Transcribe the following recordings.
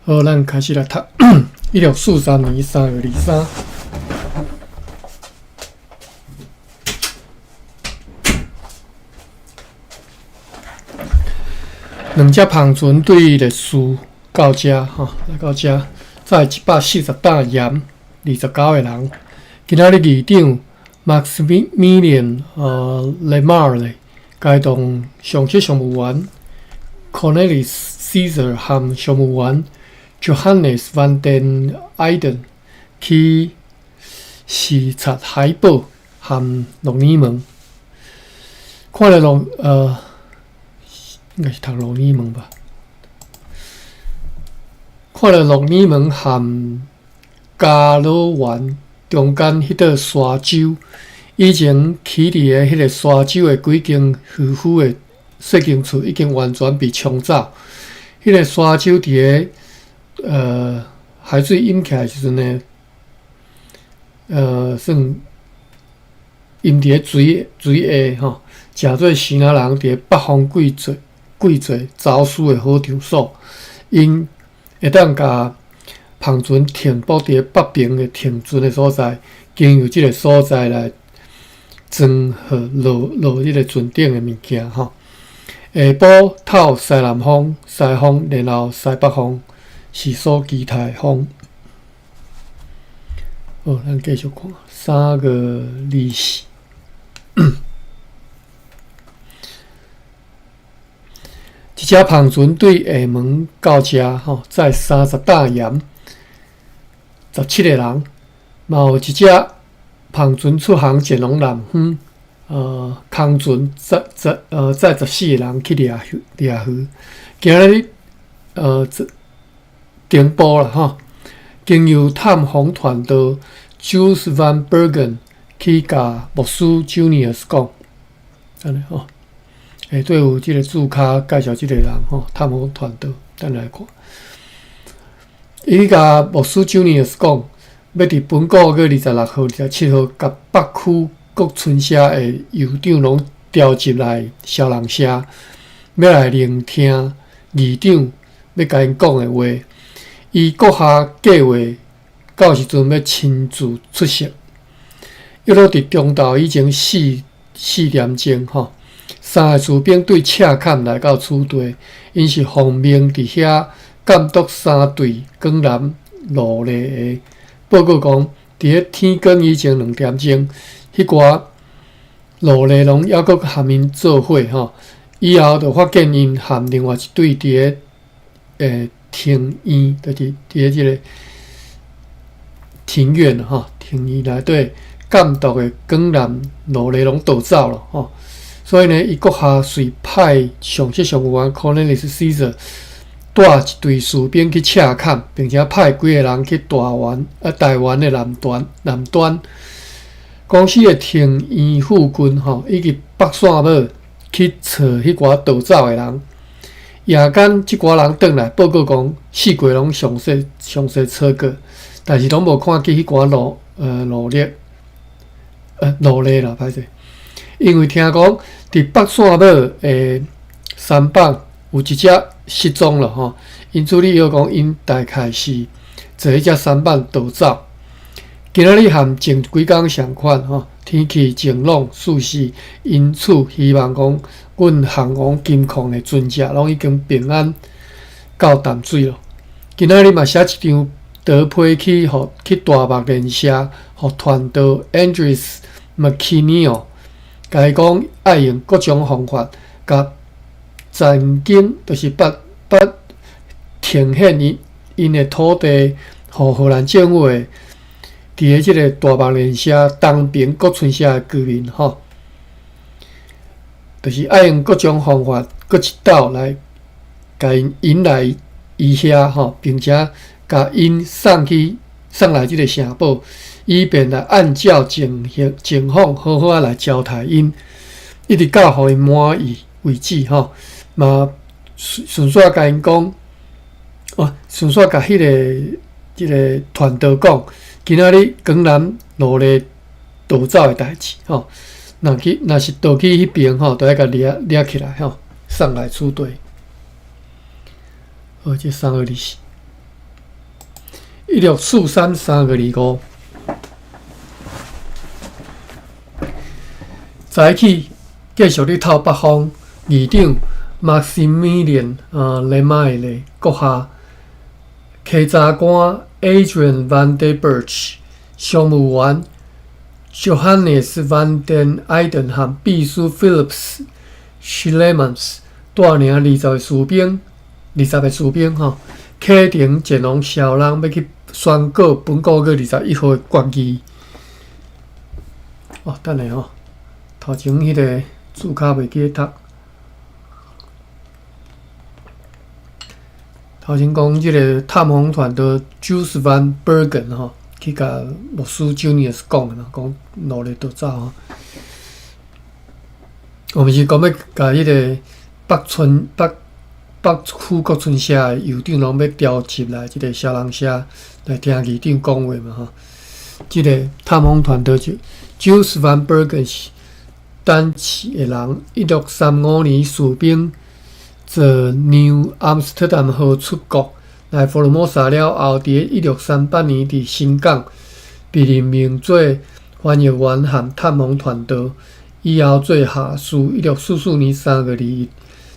好，咱開始來讀1643年3月23。兩隻帆船對歷史到遮吼，來到遮，載140擔鹽，29個人。今仔日議長 Maximilian Lamarre 偕同上席商務員 Cornelis Caesar 和商務員 Johannes van den Eyden 去視察海堡和鹿耳門。看了鹿應該是讀鹿耳門吧？看了鹿耳門和加羅灣中間彼道沙洲，以前起佇个彼个沙洲的幾間漁夫的細間厝已經完全被沖走。彼個沙洲佇个海水淹起來的時陣呢，算淹佇个水水下吼，誠做支那人佇个北方季節季節走私的好場所，𪜶會當共帆船停泊佇個北爿的停船的所在，經由這个所在來裝貨落落彼个船頂的物件吼。下晡透西南風，西風，然後西北風是所期待的風。好，咱繼續看3月24。一隻帆船對廈門到遮吼，載30擔鹽，17個人。嘛有一隻帆船出航前往南方，空船載載載14個人去掠魚掠魚。今日停泊啦吼，經由探訪團到 Jules van Bergen 去共牧師 Junius 講，按呢吼。下底有這个註卡介紹這个人吼，探訪團隊，咱來看。伊共牧師 Junius 講，欲佇本個月26號、27號，共北區各村社的酋長攏召集來小人社，欲來聆聽議長欲共𪜶講的話。伊閣下計劃到時陣欲親自出席。約落佇中晝以前四點鐘吼，三个士兵對赤崁來到此地，𪜶是奉命佇遐監督三隊江南奴隸的。報告講，佇咧天光以前2點鐘，彼寡奴隸攏猶閣含𪜶做伙吼。以後就發現𪜶含另外一隊佇咧庭院，就是佇咧這个庭院吼，庭院內底監督的江南奴隸攏逃走了吼。所以呢，伊閣下遂派上席商務員 Cornelis Caesar 帶一隊士兵去赤崁，並且派幾個人去大灣台灣的南端南端公司的庭院附近吼，以及北線尾去揣彼寡逃走的人。夜間，這寡人轉來報告講，四界攏詳細詳細查過，但是攏無看見彼寡奴隸啦，歹勢。因為聽講，佇北線尾的山板有一隻失蹤了吼，因此你臆講𪜶大概是坐彼隻舢舨逃走。今仔日和前幾工相款吼，天氣晴朗，舒適，因此希望講，阮項王金礦的船隻攏已經平安到淡水囉。今仔日嘛寫一張德批去予去大目連社，予傳道 Andres McKinney。共伊講愛用各種方法，共曾經就是捌捌呈獻𪜶𪜶的土地，予荷蘭政府的，佇个這个大目連社東爿各村社的居民吼，就是愛用各種方法，閣一鬥來共𪜶引來伊遐吼，並且共𪜶送去送來這个城堡。以便來按照情形情況好好仔來招待𪜶，一直到予𪜶滿意為止吼。嘛順續共𪜶講，哦，順續共彼个這个傳道講，今仔日江南奴隸逃走的代誌吼。若去若是逃去彼爿吼，就愛共掠掠起來吼，送來處地。好，這3月24。16433月25，早起繼續咧透北方，議長 Maximilian 雷馬爾閣下，稽查官 Adrian van der Burch、商務員 Johannes van den Eyden 和秘書 Philips Schlemans 帶領20個士兵，20個士兵吼，啟程前往蕭朗，欲去宣告本個月21號的決議。哦，等下吼，頭前彼個字卡袂記得讀。頭前講這個探訪團的 Jules van Bergen 吼，去共牧師 Junius 講的嘛，講努力就走吼。我們是講欲共彼個北村北北富國村社的酋長攏欲召集來這個蕭朗社來聽議長講話嘛吼。這個探訪團隊就 Jules van Bergen 是丹市的人，1635年士兵坐 New Amsterdam 號出國來福爾摩沙了後，佇1638年佇新港被任命做翻譯員和探訪團隊，以後做下士。1644年3月21，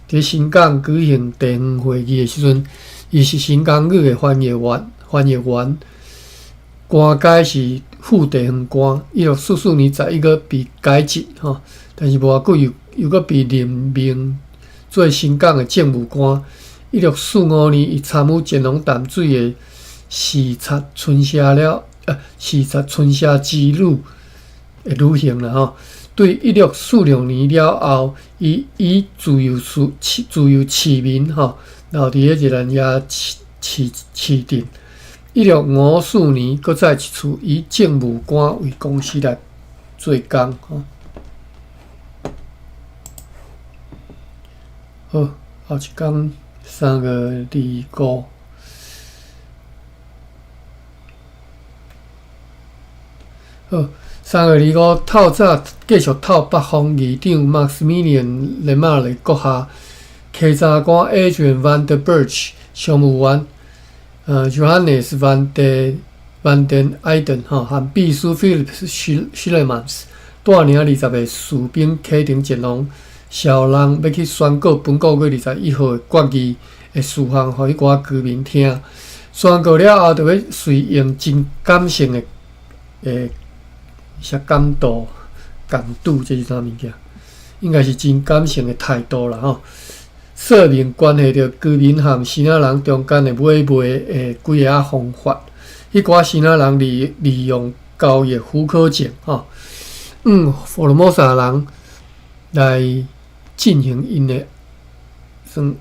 佇新港舉行地方會議的時陣，伊是新港語的翻譯員，翻譯員官階是副地方官。1644年11月被解職，吼，但是無偌久又閣被任命做新港的政務官。1645年，伊參與前往淡水的視察村社了，視察村社之旅的旅行啦，吼。對1646年了後，伊以自由市民吼，留佇咧熱那亞市鎮。1654年，閣再一次以政務官為公司來做工，吼。好，後一工3月25。好，3月25透早繼續透北方議長 Maximilian 雷馬雷閣下，稽查官 Adrian van der Burch、商務員Johannes van den Eyden 吼，和秘書 Philips Schlemans 帶領20個士兵啟程前往蕭朗，欲去宣告本個月21號的決議的事項，予彼寡居民聽。宣告了後，就欲隨用真感性的啥感度、感度，這是啥物件？應該是真感性的態度啦吼。說明關係著居民和支那人中間的買賣的幾个方法。彼寡支那人利用交易許可證吼，福爾摩沙人來進行𪜶的算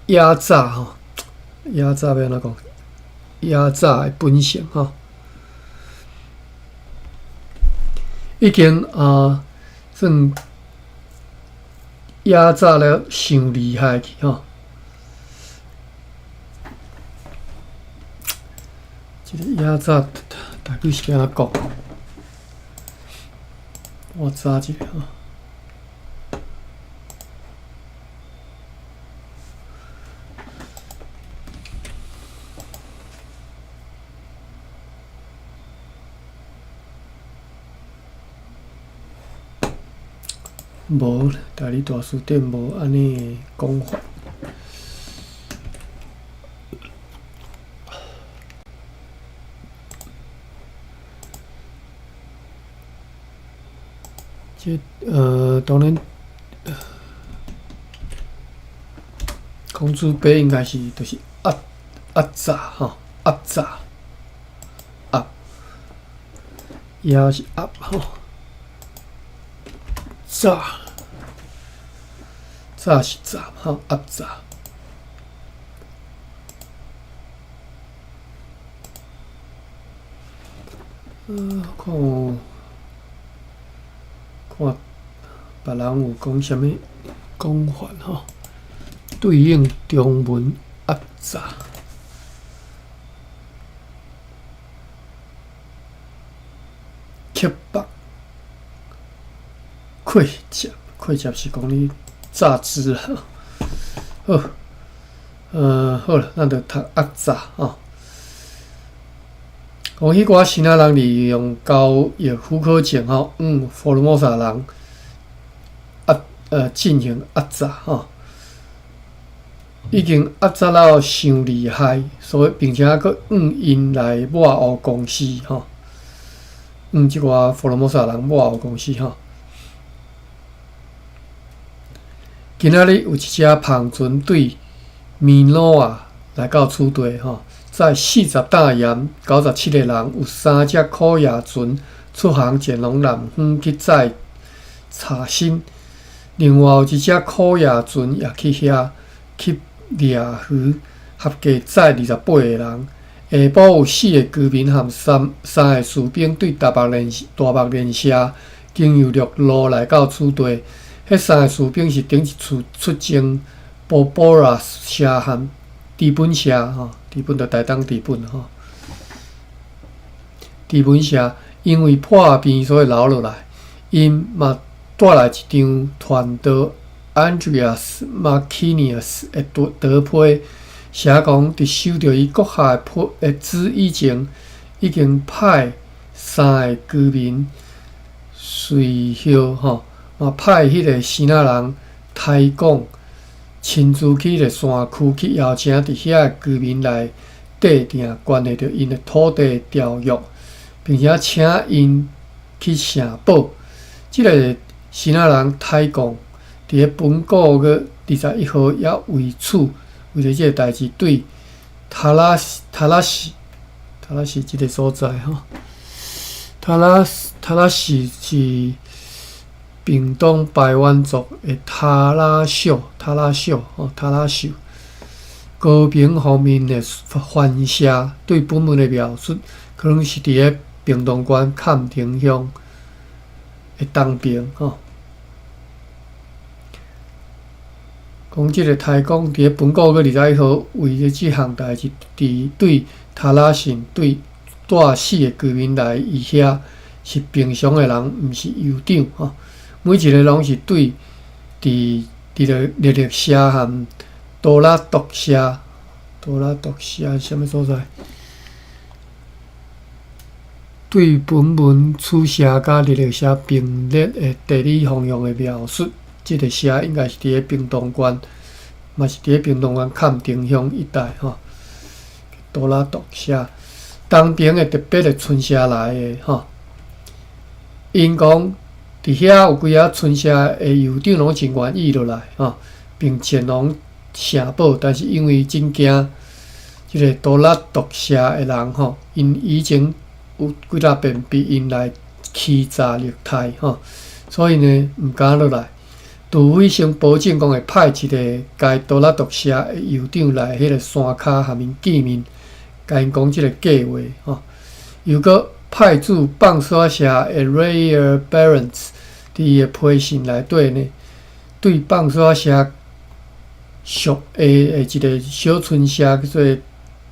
壓榨吼，壓榨欲按怎講？壓榨的本性吼，已經啊算壓榨了傷厲害去吼。這個壓榨大概是按怎講？我查一下吼。無，台語大辭典無按呢講法。這當然，孔子伯應該是就是壓榨吼，壓榨，壓，壓是壓吼，榨。炸是炸吼，壓榨。看有看別人有講啥物講法吼？對應中文壓榨。刻薄、潰汁，潰汁是講你榨汁啊。好，好啦，咱就讀壓榨吼。講彼寡支那人利用交易許可證吼，向福爾摩沙人進行壓榨吼，已經壓榨到傷厲害，所以並且閣向𪜶來抹烏公司吼，向這寡福爾摩沙人抹烏公司吼。今仔日有一隻帆船對米諾亞來到此地吼。載40擔鹽，97個人，有三隻苦葉船出航前往南方去載柴薪。另外有一隻苦葉船也去遐去掠魚，合計載28個人。下晡有四个居民和三個士兵對大目連社經由陸路來到此地。彼三个士兵是頂一次出征波波拉社和知本社吼，知本就台東知本吼。知本社因為破病所以留落來，𪜶嘛帶來一張傳道 Andreas Markinius 的德批，寫講佇收著伊閣下的批的旨以前，已經派三个居民隨後吼，嘛派彼个支那人刣講親自去彼个山區去邀請佇遐的居民來締定關係著𪜶的土地條約，並且請𪜶去城堡。這个支那人刣講佇咧本個月21號也為此為著這个代誌對塔拉塔拉西塔拉西這个所在吼，塔拉西是屏東排灣族的塔拉秀塔拉秀吼塔拉秀高屏方面的反射對本文的描述，可能是佇咧屏東縣崁頂鄉的東邊吼。講這个刣講佇咧本個月21號，為著這項代誌，佇對塔拉信對帶四个居民來伊遐，是平常的人，毋是酋長吼。每一个攏是對佇個熱熱社和多拉獨社，多拉獨社是啥物所在？對本文此社佮熱熱社並列的地理方向的描述，這个社應該是佇咧屏東縣，嘛是佇咧屏東縣崁頂鄉一帶吼。多拉獨社東邊的特別的村社來的吼，𪜶講佇遐有幾仔村社的酋長攏真願意落來吼，並前往城堡，但是因為真驚這个多拉獨社的人吼，𪜶以前有幾若遍被𪜶來欺詐虐待吼，所以呢毋敢落來。除非先保證講會派一个該多拉獨社的酋長來彼个山跤和𪜶見面，共𪜶講這个計劃吼，又閣派駐放沙社的 Royer Barents 佇伊的批信內底呢，對放沙社屬下的一个小村社叫做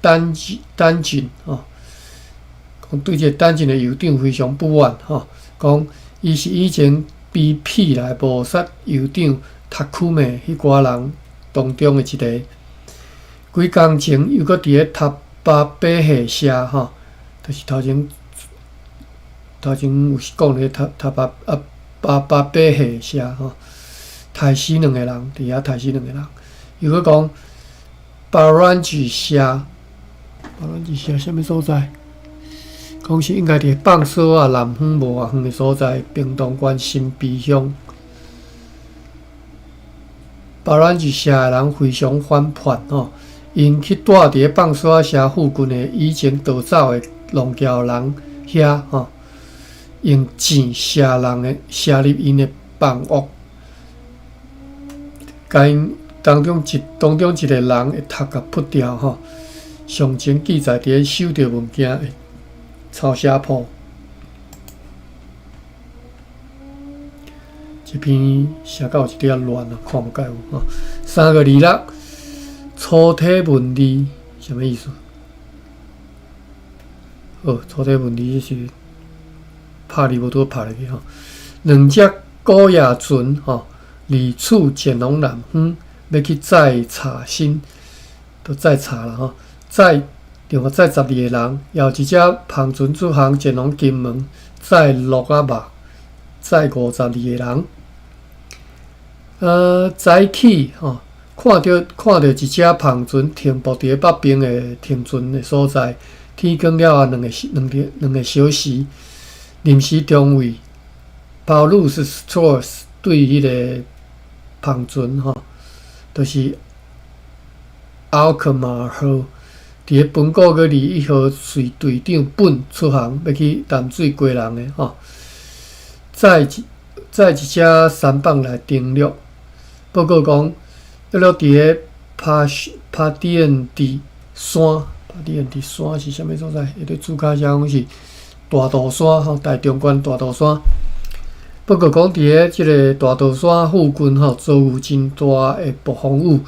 丹丹郡吼，講對這个丹郡的酋長非常不滿吼，講伊是以前被騙來謀殺酋長塔庫美彼寡人當中的一个。幾工前又閣佇咧塔巴比下社吼，就是頭前有講咧塔塔巴啊巴巴比下社吼，刣死兩个人，佇遐刣死兩个人。又閣講巴蘭治社，巴蘭治社啥物所在？講是應該佇放索仔南方無偌遠的所在，屏東縣新埤鄉。巴蘭治社的人非常反叛吼，𪜶去住佇咧放索仔社附近的以前逃走的龍橋人遐吼，用箭射人的，射入𪜶的房屋，共𪜶當中一个人的頭共噗掉吼。上前記載佇咧收著物件的抄寫簿，這篇寫到有一點仔亂啊，看無蓋有吼。3月26，粗體文字啥物意思？好，粗體文字是拍字無拄好拍入去吼。兩隻古葉船吼，離處前往南方，欲去載柴薪，都載柴啦吼，載另外載12個人，也有一隻帆船出航前往金門，載鹿仔肉，載52個人。早起吼，看著一隻帆船停泊佇咧北邊的停船的所在。天光了後，兩個小時，臨時中尉 Paulus Strauss 對彼个帆船吼，就是阿克馬號，佇咧本古閣21號隨隊長本出航，欲去淡水基隆的吼，載一隻舢舨來登陸。報告講，約略佇咧帕迪恩佇山，帕迪恩佇山是啥物所在？伊咧註腳寫講是大肚山吼，台中縣大肚山。報告講，佇咧這个大肚山附近吼，遭遇真大的暴風雨，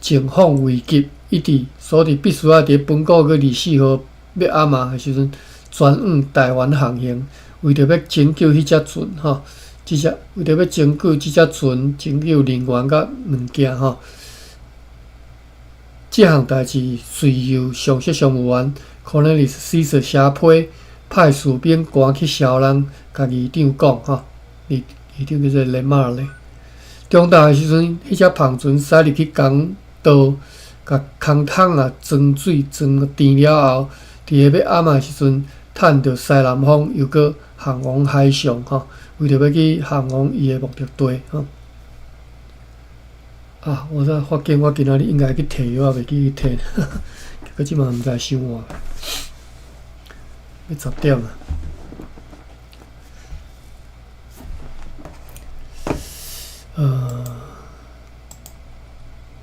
情況危急，一直所以必須愛佇本古閣24號欲暗仔的時陣，轉往台灣航行，為著欲拯救彼隻船吼。這隻為著欲拯救這隻船，拯救人員佮物件吼，這項代誌隨由上席商務員 Cornelis Caesar 寫批，派士兵趕去蕭人，共議長講吼，議長叫做雷馬爾咧。中晝的時陣，彼隻帆船駛入去港道，共空桶仔裝水裝甜了後，佇咧欲暗的時陣，趁著西南風，又閣航往海上吼。為著欲去航往伊的目的地吼。啊！我才發現我今仔日應該去提藥，袂記去提，結果這馬毋知傷晚，欲10點啊。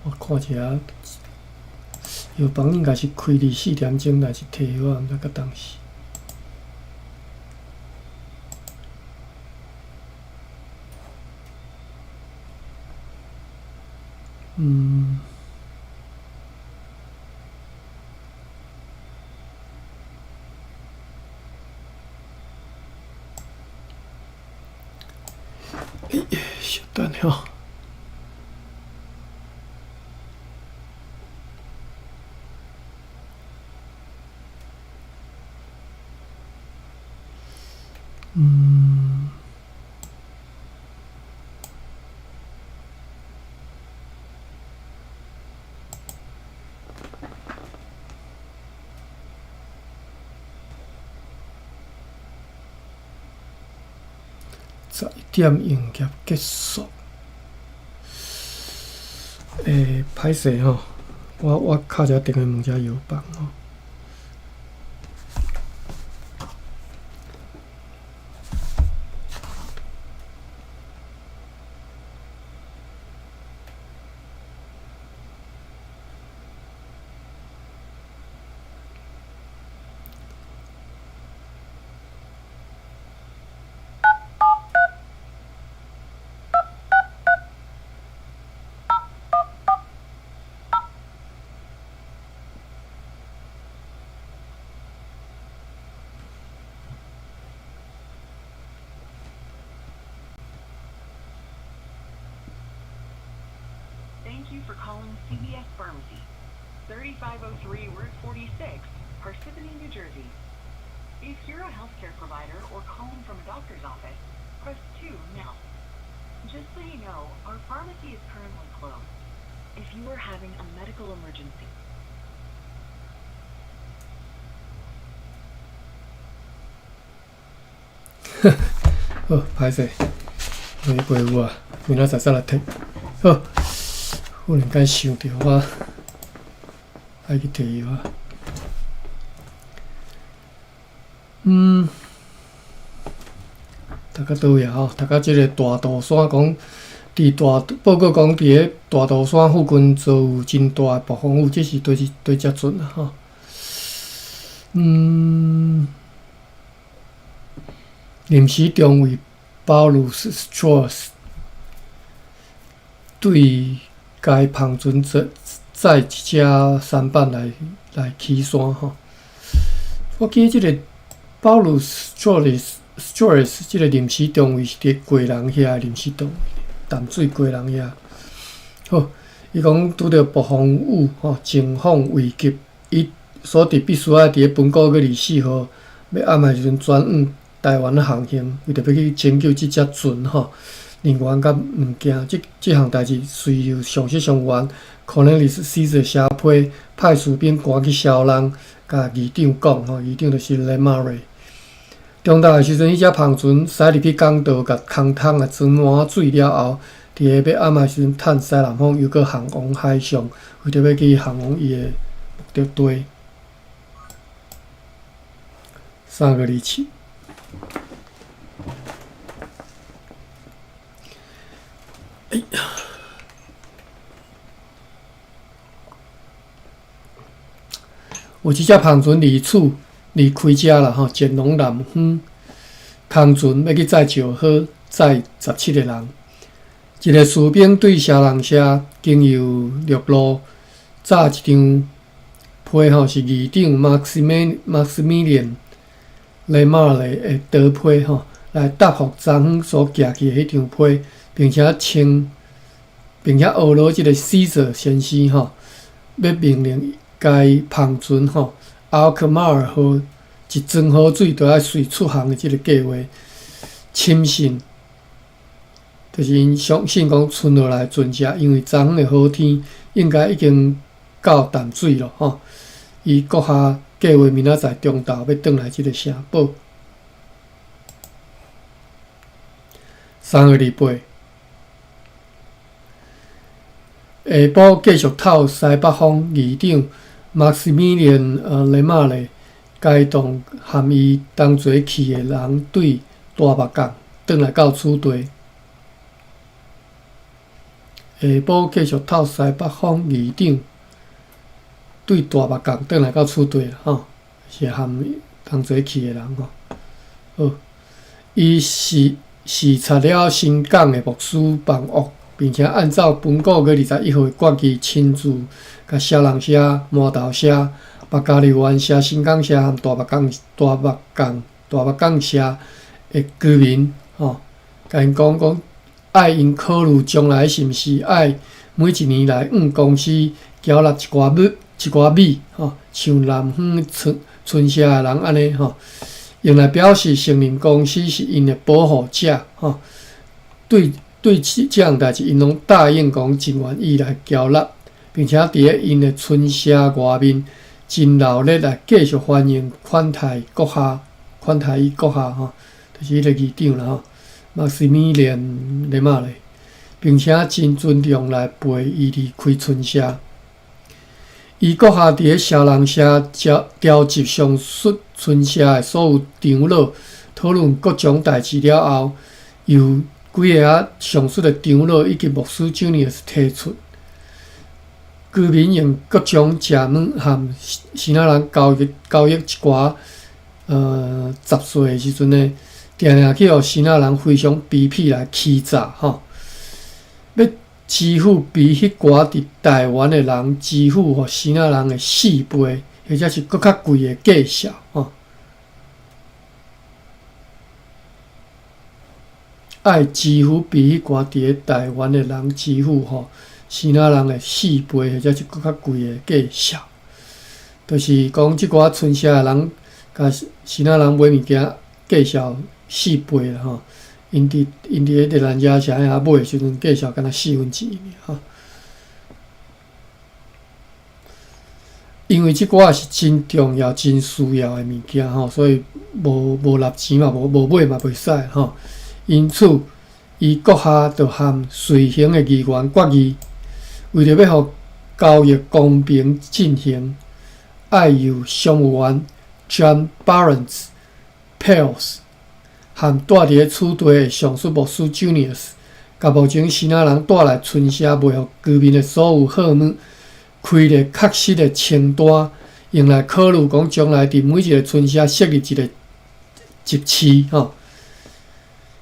我看一下，藥房應該是開24點鐘，但是提藥毋知閣當時。欸，稍等下。11點營業結束。欸，歹勢吼，我敲一下電話問一下藥房吼。 Thank you for calling CVS Pharmacy, 3503 Route 46, Parsippany, New Jersey. If you're a healthcare provider or calling from a doctor's office, press 2 now. Just so you know, our pharmacy is currently closed. If you are having a medical emergency, 好，歹勢，沒陪有啊，明仔載再來提。好，忽然間想著我愛去提藥啊。讀到佗位啊吼？讀到這个大肚山講，佇大報告講，佇咧大肚山附近遭遇真大的暴風雨，這是佗隻船啊吼？臨時中尉 Paulus Strauss 對該帆船載一隻舢舨來起山吼。我記得這个 Paulus Strauss 這个臨時中尉是佇基隆遐的臨時中尉，淡水基隆遐。好，伊講拄著暴風雨吼，情況危急，伊所伫必須愛佇咧本古閣24號欲暗的時陣轉往台灣航行，為著欲去拯救這隻船吼人員佮物件。這這項代誌隨由上述商務員 Cornelis Caesar 寫批，派士兵趕去消人，共議長講吼，議長就是 Le Maire。中晝的時陣，彼隻帆船駛入去港道，共空桶啊裝滿水了後，佇咧欲暗的時陣，趁西南風又閣航往海上，為著欲去航往伊的目的地。3月27。哎呀！有一隻帆船離此離開遮啦吼，前往南方，空船欲去載石膏，載17個人。一个士兵對沙龍社經由陸路紮一張批吼，是議長 Maximilian Le Maire 的刀批吼，來答覆昨昏所寄去的彼張批，並且稱，並且呵咾這个 Caesar 先生吼，欲命令該帆船吼，阿克馬爾號一裝好水就愛隨出航的這个計劃，深信，就是𪜶相信講剩落來船隻，因為昨昏的好天應該已經夠淡水囉吼。伊閣下計劃明仔載中晝欲轉來這个城堡。3月28，下晡繼續透西北風，議長 Maximilian Le Maire 偕同含伊同齊去的人對大目港轉來到此地。下晡繼續透西北風，議長對大目港轉來到此地吼，是含同齊去的人吼。好，伊是視察了新港的牧師房屋，並且按照本古月21號的決議，親自共沙龍社、饃頭社、目加利灣社、新港社和大目港、大目港、大目港社的居民吼，共𪜶講講。愛𪜶考慮將來是毋是愛每一年來向公司繳納一寡米、一寡米吼，像南方村村社的人按呢吼，用來表示承認公司是𪜶的保護者吼。對對這這項代誌，𪜶攏答應講真願意來繳納，並且佇咧𪜶的村社外面真熱烈來繼續歡迎款待閣下，款待伊閣下吼，就是彼個議長啦吼。Maximilian Le Maire，並且真尊重來陪伊離開村社。伊閣下佇咧沙龍社召調集上述村社的所有長老，討論各種代誌了後，由幾个仔上述的長老以及牧師 Junius 提出，居民用各種食物和支那人交易交易一寡雜碎的時陣呢，定定去予支那人非常卑鄙來欺詐吼，欲支付比彼寡佇台灣的人支付予支那人的四倍，或者是閣較貴的價數吼。愛支付比彼寡佇咧台灣的人支付予支那人的四倍，或者是閣較貴的價數，就是講這寡村社的人共支那人買物件價數四倍啦吼，𪜶佇𪜶佇彼個蘭遮社遐買的時陣，價數敢若四分之一爾吼。因為這寡是真重要、真需要的物件吼，所以無無納錢嘛，無無買嘛袂使吼。因此，伊閣下就和隨行的議員決議，為著欲予交易公平進行，愛由商務員 John Barents Pels 和蹛佇咧此地的上述牧師 Junius，共目前支那人帶來村社賣予居民的所有貨物，開一個確實的清單，用來考慮講將來佇每一个村社設立一个集市吼，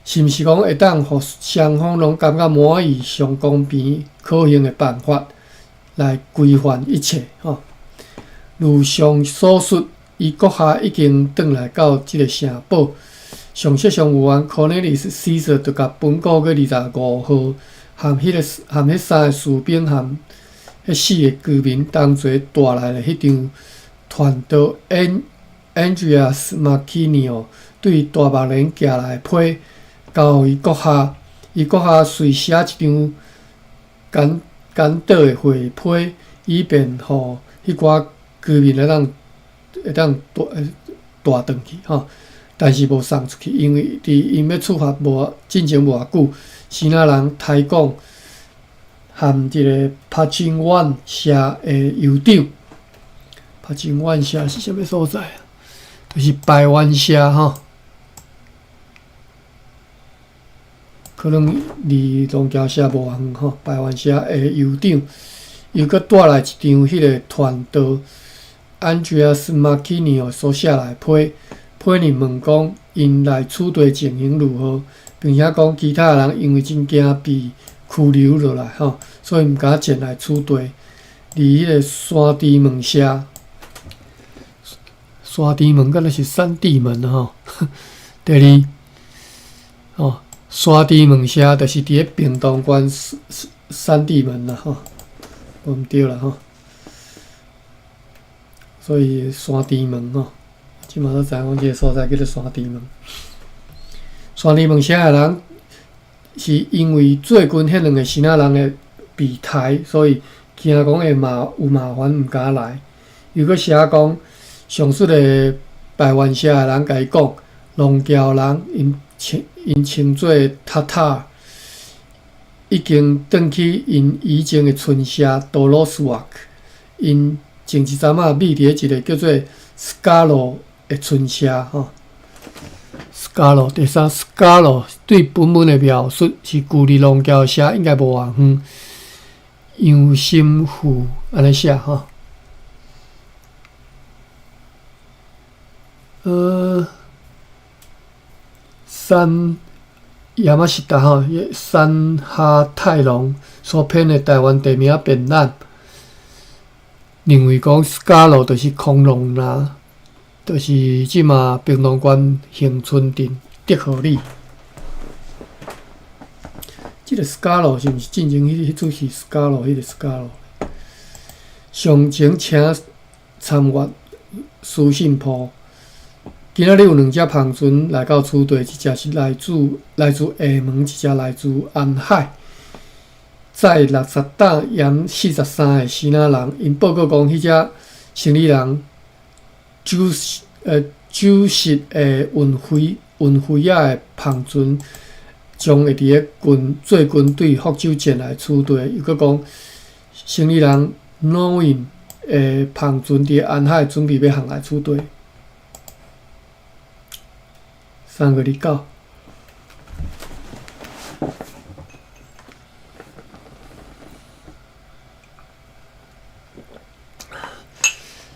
是毋是講會當予雙方攏感覺滿意、上公平可行的辦法來規範一切吼？如上所述，伊閣下已經轉來到這个城堡。上述商務員 Cornelis Caesar 就共本古月25號，和彼个和彼三个士兵和彼四个居民同齊帶來的彼張傳道 Andreas Markinio 對大目連寄來的批，交予伊閣下，伊閣下隨寫一張簡簡短的回批，以便予彼寡居民會當帶帶轉去吼。但是無送出去，因為佇𪜶欲出發無進前無偌久，支那人刣講和這个帕金灣社的酋長，帕金灣社是啥物所在啊？就是排灣社吼，可能離龍橋社無偌遠吼。排灣社的酋長又閣帶來一張彼个傳道 Andreas Markinio 所寫來的批。批裡問講，𪜶來此地情形如何，並且講其他人因為真驚被拘留落來吼，所以毋敢前來此地。佇彼个山地門社，山地門敢若是三地門吼。第二，吼，山地門社就是佇咧屏東縣三地門啦吼，無毋對啦吼。所以山地門吼。這馬都知影講這个所在叫做山地門。山地門社的人是因為最近彼兩个支那人的被刣，所以驚講會麻有麻煩，毋敢來。又閣寫講，上述的排灣社的人共伊講，龍橋人𪜶稱𪜶稱做塔塔，已經轉去𪜶以前的村社多魯斯瓦克。𪜶前一陣仔覕佇咧一个叫做斯卡羅的村社吼。斯卡羅第三，斯卡羅對本文的描述是距離龍橋社應該無偌遠。楊心富按呢寫吼。三亞馬士達吼，山下太郎所編的台灣地名便覽，認為講斯卡羅就是空龍拿，就是這馬屏東縣恆春鎮德和里。這个斯卡羅是毋是進前彼彼出戲斯卡羅彼个斯卡羅？上前請參閱書信簿。今仔日有兩隻帆船來到此地，一隻是來自廈門，一隻來自安海。載60擔鹽43个支那人，𪜶報告講，彼隻生理人酒食的運飛運飛仔的帆船，將會佇咧近最近對福州前來此地。又閣講，生理人諾因的帆船佇安海準備欲航來此地。3月29。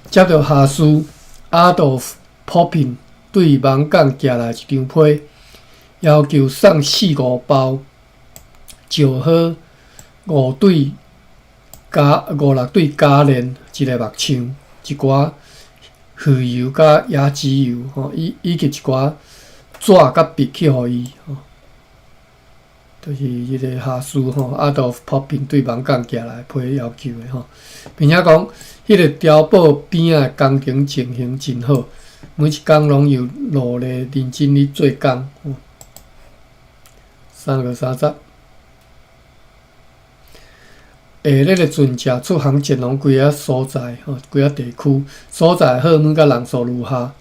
接著下士阿道夫·普品對網港寄來一張批，要求送四五包石膏、五六對鉸鏈、一个木槍、一寡魚油佮椰子油，吼，以及一寡紙佮筆去予伊，吼，就是彼个下士吼，阿道夫·普品對網港寄來批要求的吼，並且講，彼个碉堡邊仔的工程情形真好，每一工攏有努力認真咧做工。3月30，下日的船隻出航前往幾个所在，吼，幾个地區所在號碼佮人數如下：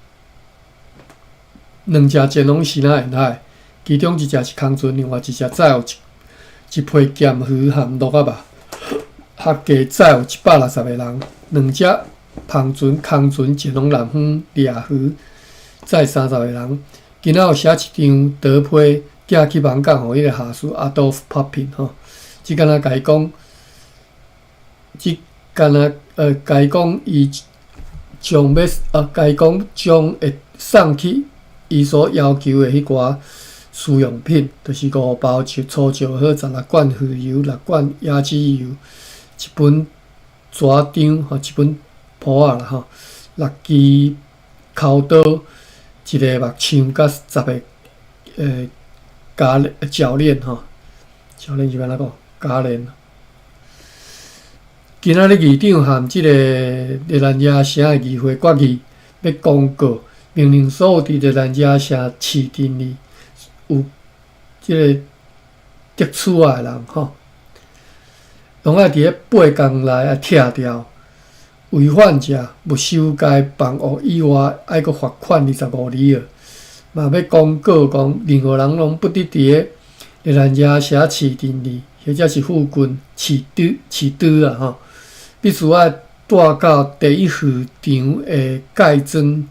兩隻前往支那沿海，其中一隻是空船，另外一隻載有一批鹹魚和鹿仔肉，合計載有160个人。兩隻帆船空船前往南方掠魚，載30个人。今仔有寫一張刀批寄去網港，予彼个下士阿道夫·普品吼，只敢若共伊講，只敢若共伊講，伊將欲共伊講將會送去伊所要求的彼寡使用品，就是五包粗石膏、16罐魚油、6罐椰子油、一本紙張吼，一本簿仔啦吼，6支鉤刀、一个木槍、佮10个鉸鉸鏈吼，鉸鏈是按怎講？鉸鏈。今仔日議長和這個熱蘭遮城的議會決議，欲公告命令所有佇熱蘭遮城市鎮裡有這個特處仔的人吼，攏愛佇咧八工內愛拆掉。違反者，沒收該房屋以外，愛閣罰款25里爾。嘛欲公告講，任何人攏不得佇咧熱蘭遮城市鎮裡，或者是附近飼豬飼豬啊吼，必須愛帶到第一漁場的蓋裝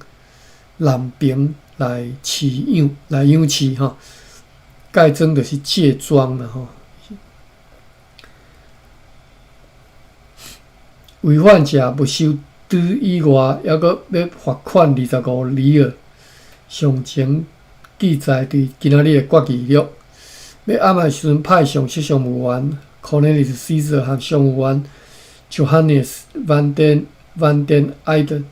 籠棚來飼養來養飼吼。蓋裝就是借裝啦吼。違反者沒收豬以外，猶閣欲罰款25里爾。上前記載佇今仔日的決議錄，欲暗的時陣派上攝相務員 Cornelis Caesar 和商務員 Johannes van den van den Eyden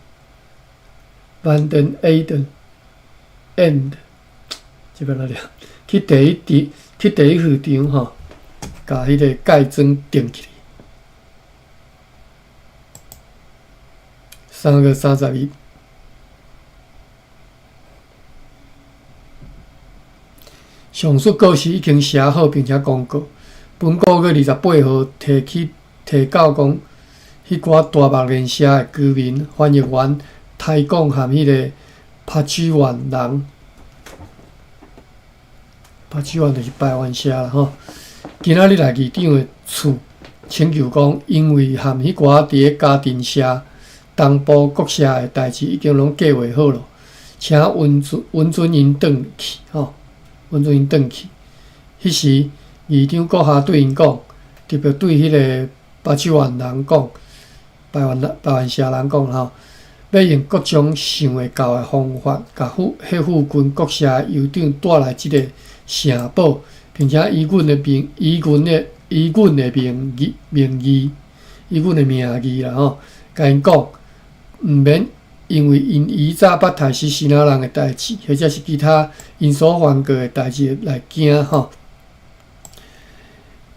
van den Eyden End 這欲按怎念？去第一場去第一漁場吼，共彼个蓋裝釘起來。3月30日，上述告示已經寫好並且公告。本個月28號提起提交講，彼寡大目連社的居民、翻譯員、台講和彼个帕居灣人，帕居灣就是排灣社啦吼。今仔日來議長的厝請求講，因為和彼寡佇咧家庭社。東部國社的代誌已經攏計劃好囉，請允准允准𪜶轉去吼，允准𪜶轉去。彼時，議長閣下對𪜶講，特別對彼个巴手灣人講，排灣人排灣社人講吼，欲用各種想會到的方法，共附彼附近國社的酋長帶來這个城堡，並且以阮的名以阮的以阮的名義名義以阮的名義啦吼，共𪜶講。毋免因為𪜶以早捌刣死支那人的代誌，或者是其他𪜶所犯過的代誌來驚吼。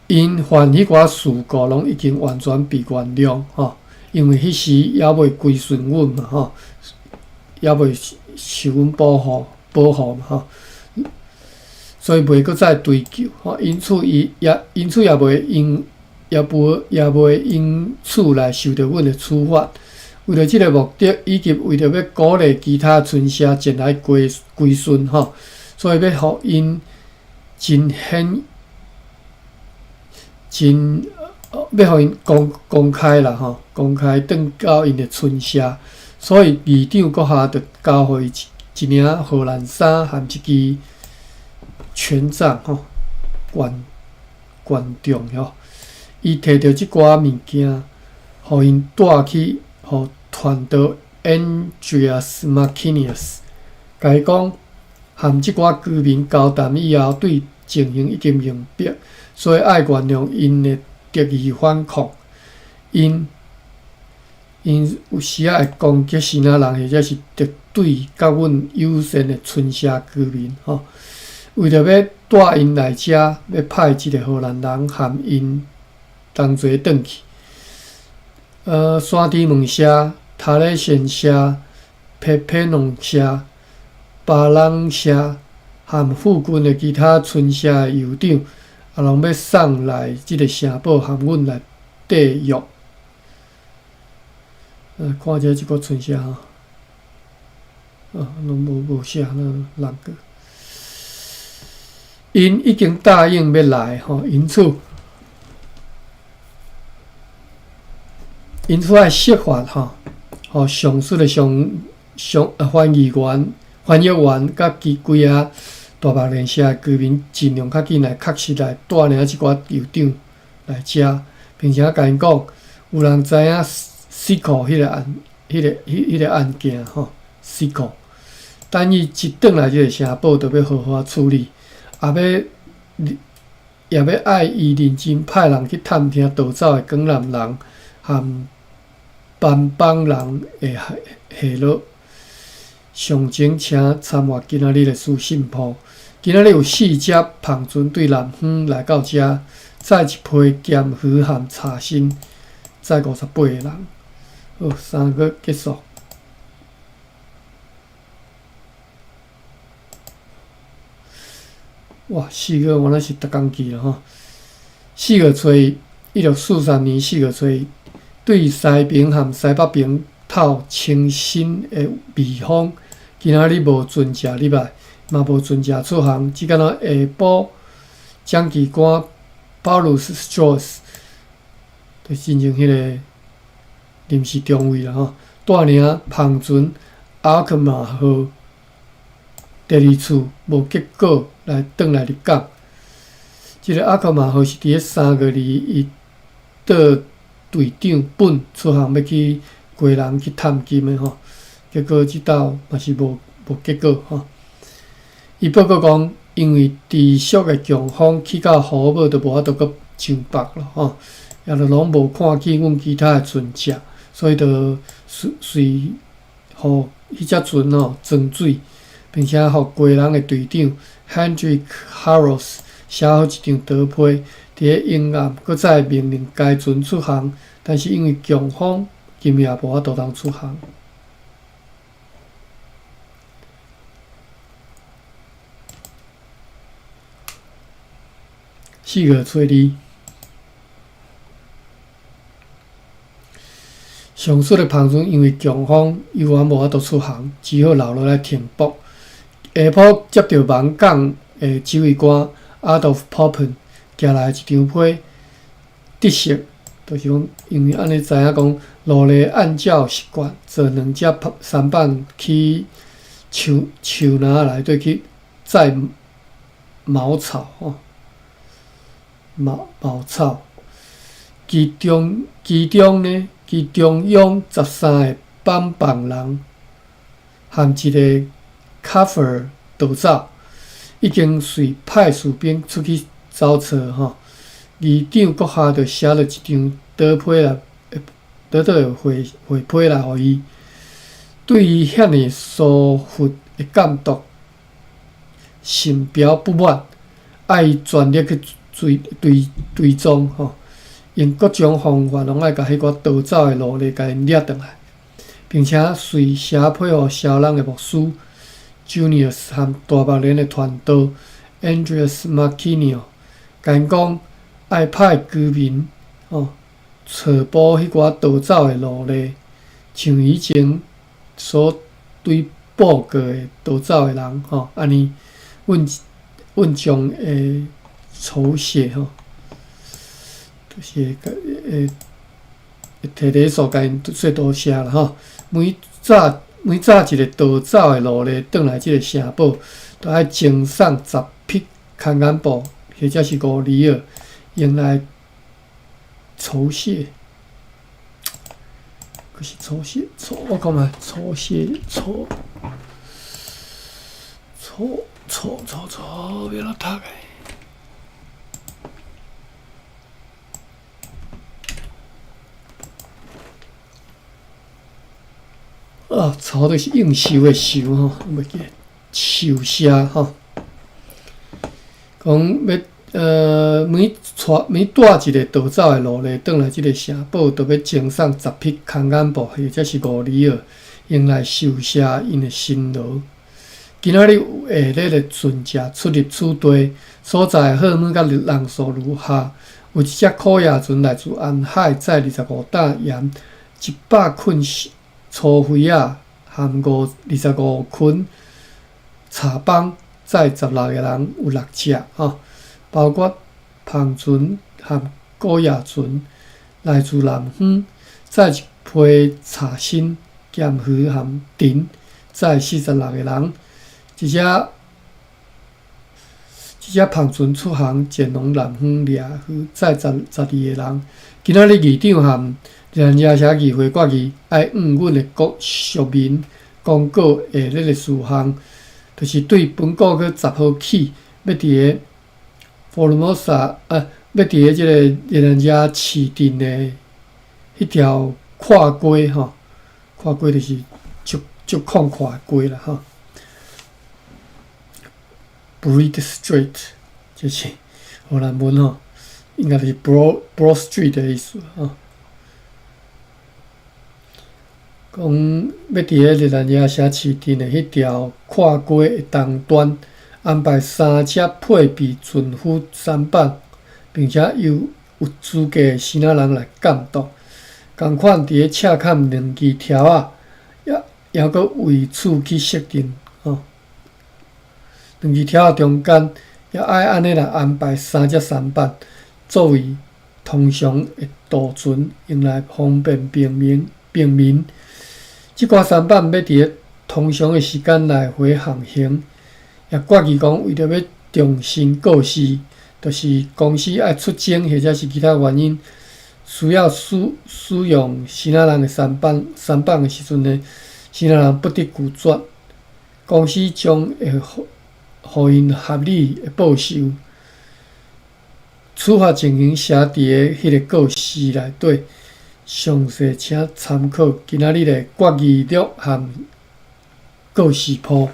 𪜶犯彼寡事故攏已經完全被原諒吼，因為彼時猶未歸順阮嘛吼，猶未受阮保護保護嘛吼，所以袂閣再追究吼。因此伊也因此也袂因也無也袂因此來受著阮的處罰。為著這个目的，以及為著欲鼓勵其他村社前來歸歸順吼，所以欲予𪜶真顯真欲予𪜶公公開啦吼，公開轉到𪜶的村社，所以議長閣下就交予伊一一領荷蘭衫和一支權杖吼，權權杖吼，伊提著這寡物件，予𪜶帶去。予傳道 Andreas Markinius，共伊講，和這寡居民交談以後，對情形已經明白，所以愛原諒𪜶的特意反抗。𪜶𪜶有時仔會攻擊支那人，或者是敵對佮阮友善的村社居民吼。為著欲帶𪜶來遮，欲派一个荷蘭人和𪜶同齊轉去。山治門社、塔勒縣社、皮皮農社、巴朗社和附近的其他村社的酋長，也攏欲送來這个城堡和阮來締約。看者這個村社吼，啊，攏無無寫，那六個。𪜶已經答應欲來吼，因此。因此愛設法吼，予上述的上上翻譯員、翻譯員佮其幾仔大目連社的居民，盡量較緊來確實來帶領這寡酋長來遮，並且共𪜶講，有人知影西庫彼个案、彼个、彼彼个案件吼，西庫，等伊一轉來這个城堡，就欲好好處理，也欲也欲愛伊認真派人去探聽逃走的江南人和番邦人的下下落。上前請參閱今仔日的書信簿。今仔日有四隻帆船對南方來到遮，載一批鹹魚和茶參，載58個人。好，3月結束。哇，四月原來是逐工記啦吼。4月初一，1643年4月初一，對西爿和西北爿透清新的微風，今仔日無船隻入來，嘛無船隻出航，只敢若下晡掌旗官 Paulus Straus，就是真正彼个臨時中尉啦吼，帶領帆船阿克瑪號第二次無結果來轉來入港。這个阿克瑪號是佇咧3月21倒隊長本出航欲去基隆去探金的吼，結果這道嘛是無結果吼。伊報告講，因為持續的強風去到湖尾都無法度閣上北了吼，也就攏無看見阮其他的船隻，所以就隨隨予彼隻船吼裝水，並且予基隆的隊長 Hendrik Harros 寫好一張刀批，佇咧沿岸閣再命令該船出航，但是因為強風，今夜無法度通出航。4月初二，上述的帆船因為強風，猶原無法度出航，只好留落來停泊。下晡接著網港的指揮官 Adolf Poppen 寄來一張批，得悉，就是講，因為按呢知影講，奴隸按照習慣坐兩隻舢板去樹樹林內底去載茅草吼，茅茅草。其中呢，其中擁13個板房人和一个卡弗爾逃走，已經隨派士兵出去走揣吼。議長閣下就寫了一張刀批來，刀刀的回回批來予伊。對於遐爾疏忽的監督，深表不滿，愛伊全力去追追追蹤吼，用各種方法攏愛共彼寡逃走的奴隸共𪜶掠轉來，並且隨寫批予蕭人的牧師 Junius 和大目連的傳道 Andreas Marquinho，共𪜶講愛派居民吼揣捕彼寡逃走的奴隸，像以前所對報告的逃走的人吼，按呢，阮阮將會酬謝吼，就是會會提禮數共𪜶說多謝啦吼。每早每早一个逃走的奴隸轉來這个城堡，都愛贈送10匹牽眼布，或者是5里爾，用來酬謝。閣是酬謝，酬我講覓酬謝酬酬酬酬酬，欲按怎讀的？啊，酬就是應酬的酬吼，袂記得酬謝吼。講欲每帶每帶一个逃走的奴隸轉來這个城堡，就欲贈送10匹牽眼布，或者是5里爾，用來酬謝𪜶的辛勞。今仔日有下列的船隻出入此地，所在號碼佮人數如下：有一隻苦葉船來自安海，載25擔鹽，100捆粗灰仔含五25捆柴枋，載16个人，有六隻吼，包括帆船和古葉船，來自南方，載一批柴薪、鹹魚和藤，載46个人。這隻帆船出航前往南方掠魚，載十12个人。今仔日議長和熱蘭遮市議會決議，愛按阮的國俗民公告下列的事項，就是對本國去10號起，欲佇个福爾摩沙啊，欲佇个這個熱蘭遮市鎮的彼條闊街吼，闊街就是足足曠闊的街啦吼。Bread Street，這是荷蘭文吼，應該就是 Broad Broad Street 的意思吼。講欲佇咧熱那亞城市鎮的彼條跨溪的東端安排三隻配備船夫舢板，並且由有資格的支那人來監督。仝款佇咧赤崁兩支柱仔，猶猶閣為此去設定吼。兩支柱仔中間，也愛按呢來安排三隻舢板，作為通常的渡船，用來方便平民。平民。這寡舢板欲佇咧通常的時間來回航行，也決議講為著欲重新告示，就是公司愛出征或者是其他原因，需要使使用支那人的舢板舢板的時陣呢，支那人不得拒絕，公司將會予予𪜶合理的報酬。處罰情形寫佇咧彼个告示內底，詳細請參考今仔日的決議錄和告示簿。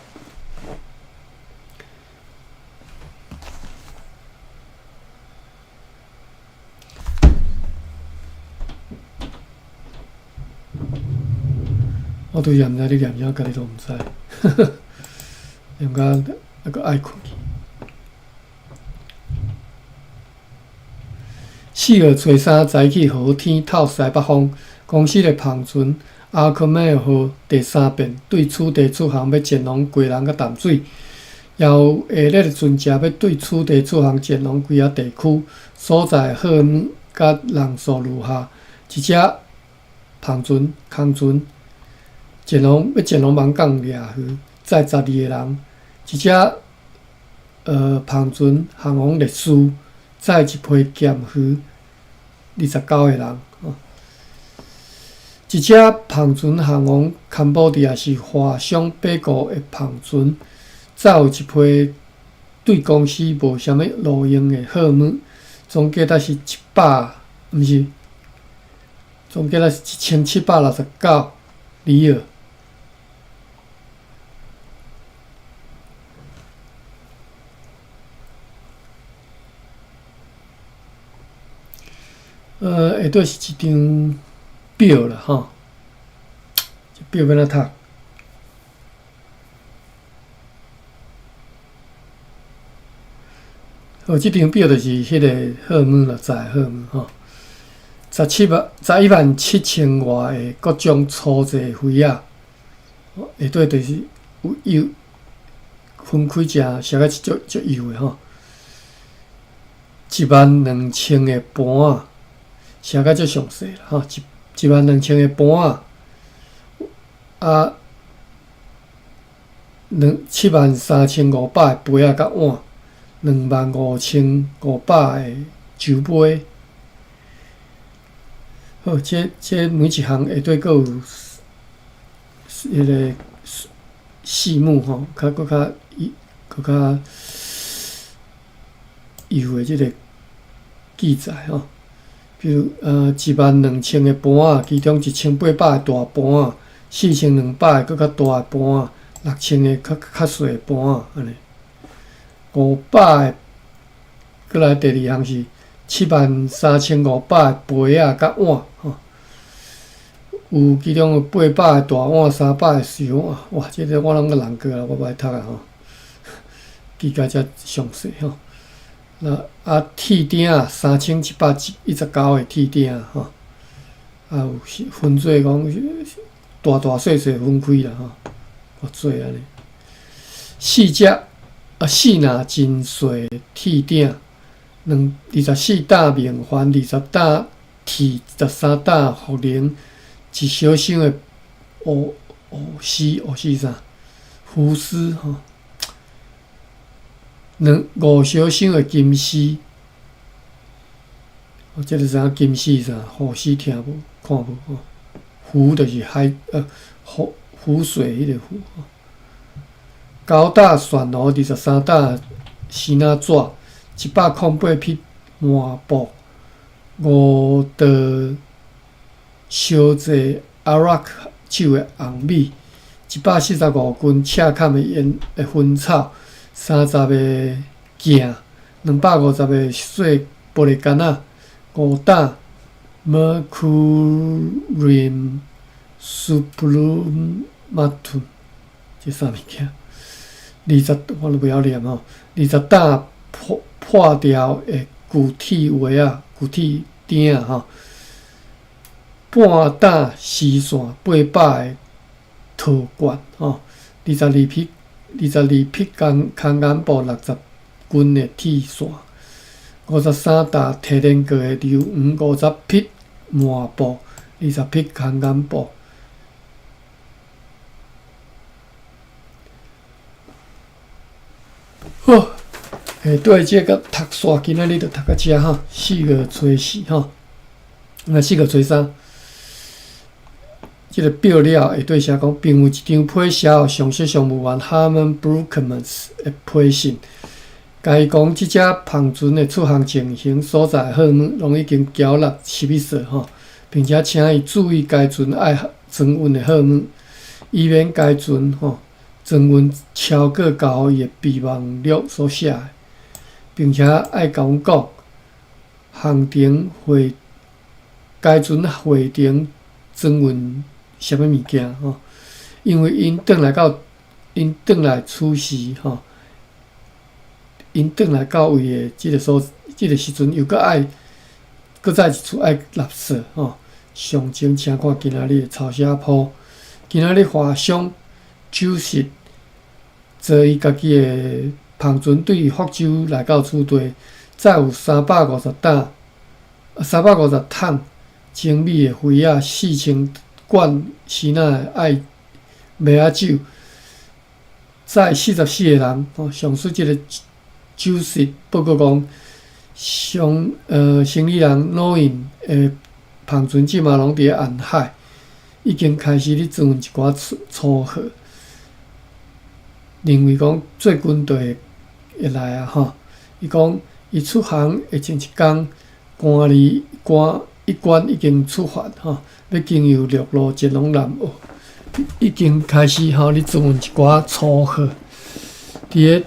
我拄才毋知你念啥，家己都毋知，念甲猶閣愛睏去。四月初三早起，雨天透西北風，公司的帆船阿克梅爾號第三遍對此地出航，欲前往基隆佮淡水；也有下列的船隻欲對此地出航，前往幾仔地區，所載貨物佮人數如下：一隻帆船空船前往欲前往艋舺掠魚，載12個人；一隻帆船航往烈士，載一批鹹魚，29個人。一隻帆船航往坎波迪亞是華商百國的帆船，載有一批對公司無啥物路用的貨物，總價值是一百，毋是，總價值是1769里爾。下底是一張表啦，吼，這表欲按怎讀？好，這張表就是彼個貨物啦，載貨物吼，17萬、11萬7千外个各種粗製肥仔，下底就是有油分開誠寫甲足足幼的吼，1萬2千个盤仔。寫甲足詳細啦，吼，1萬2千个盤仔，啊，7萬3500个杯仔佮碗，2萬5500个酒杯。好，這這每一項下底閣有彼个細目吼，較閣較閣較幼的這个記載吼。比如，1萬2千个盤仔，其中1800个大盤仔，4200个閣較大的盤仔，6000个較較細的盤仔，按呢。500个，閣來第二項是7萬3500个杯仔佮碗，吼。有其中有800个大碗，300个小碗，哇！這个我攏閣難過啊，我無愛讀啊吼。記甲遮詳細吼。那啊，鐵鼎仔3119个鐵鼎吼，啊有分做講大大細細分開啦吼，偌濟按呢。四隻啊，四籃真細鐵鼎，24擔明礬，20擔鐵，13擔茯苓，一小箱的芋芋絲芋絲啥？芋絲吼。五小箱的金絲，哦，這个啥金絲啥？芋絲聽無？看無吼？湖就是海，湖湖水彼个湖吼。9擔蒜蘆，23擔生仔紙，108匹麻布，5袋燒製阿拉克酒的紅米，145斤赤崁的煙的薰草。30个鏡，250个細玻璃罐仔，5擔 Mercurium Suprematum，這啥物件？二十我都袂曉念吼。二十擔破破掉的具體話仔、具體鼎仔吼，半擔絲線800个陶罐吼，22匹22匹空空眼布60斤的鐵線，53擔提煉過的硫磺，50匹麻布，20匹空眼布。好，對這个讀煞，今仔日就讀到遮吼，四月初四吼，那四月初三，這个報了下底寫講，並有一張批寫予上席商務員 Harmen Broekmans 的批信，共伊講，這隻帆船的出航情形所在號碼，攏已經繳納史密斯吼，並且請伊注意該船愛裝運的號碼，以免該船吼裝運超過交予伊的備忘錄所寫的，並且愛共阮講，航程會該船會程裝運啥物物件吼，因為𪜶轉來到𪜶轉來此時吼，𪜶轉來到位的這个所這个時陣，又閣愛閣再一次愛納稅吼。詳情請看今仔日的抄寫簿。今仔日華商酒席坐伊家己的帆船對福州來到此地，載有350擔、350桶精美的魚仔，4000罐鮮奶的愛麥仔酒，載44個人。吼，上述這个酒席報告講，上生理人老因的帆船這馬攏佇咧岸海，已經開始咧裝運一寡粗粗貨，認為講最近就會會來啊吼。伊講伊出航的前一工，官吏官一官已經出發吼，欲經由陸路前往南澳，已經開始吼咧裝運一寡粗貨，佇咧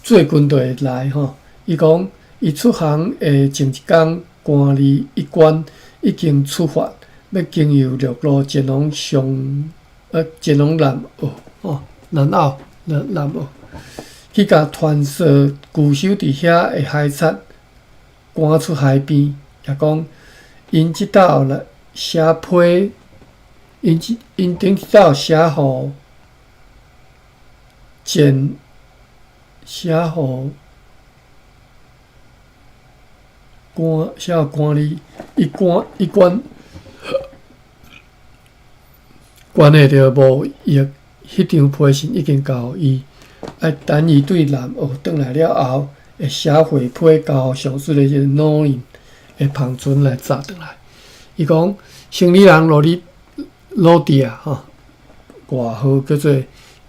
最近就會來吼。伊講伊出航的前一工，官吏一官已經出發，欲經由陸路前往上前往南澳吼，南澳南南澳去共傳說舊守佇遐的海賊趕出海邊，也講𪜶這斗來寫批，𪜶這𪜶頂一斗寫予前寫予官寫予官吏一官一官關係著貿易，彼張批信已經交予伊，愛等伊對南澳轉來了後，會寫回批交予上述的這个老因的帆船來載轉來。伊講生理人羅里羅迪亞吼，外號叫做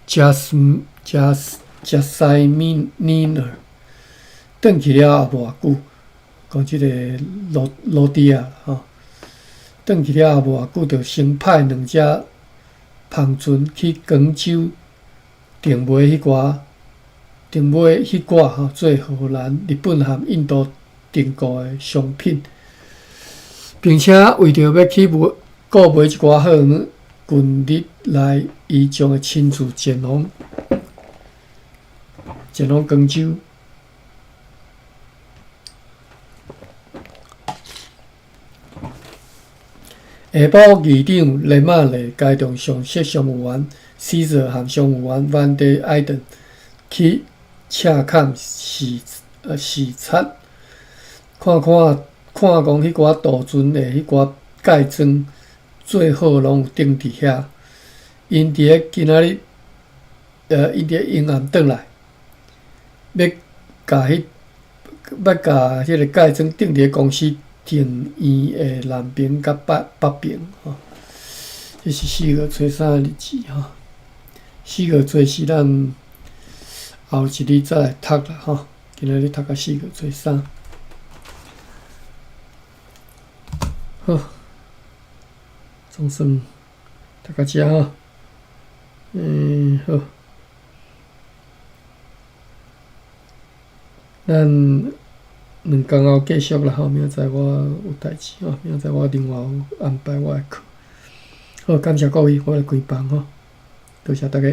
Jas Jas Jasmine 轉去了後無偌久，講這个羅羅迪亞吼，轉去了後無偌久，就先派兩隻帆船去廣州訂買彼寡訂買彼寡吼，做荷蘭、日本和印度訂購的商品，並且為著欲去買購買這寡貨物，近日來伊將會親自前往廣州。下晡議長雷馬麗偕同上席商務員史澤和商務員萬德艾頓去赤坎視視察，看看看講彼寡渡船的彼寡蓋裝最好攏有釘佇遐。𪜶佇咧今仔日，𪜶佇咧迎暗轉來，欲共彼欲共彼个蓋裝釘佇咧公司庭院的南邊佮北北邊吼。這是四月初三的日子吼。四月初四咱後一日再來讀啦吼。今仔日讀到四月初三。好，總算讀到遮吼。好。咱兩工後繼續啦吼，明仔載我有代誌吼，明仔載我另外有安排我的課。好，感謝各位，我來關房吼，多謝大家。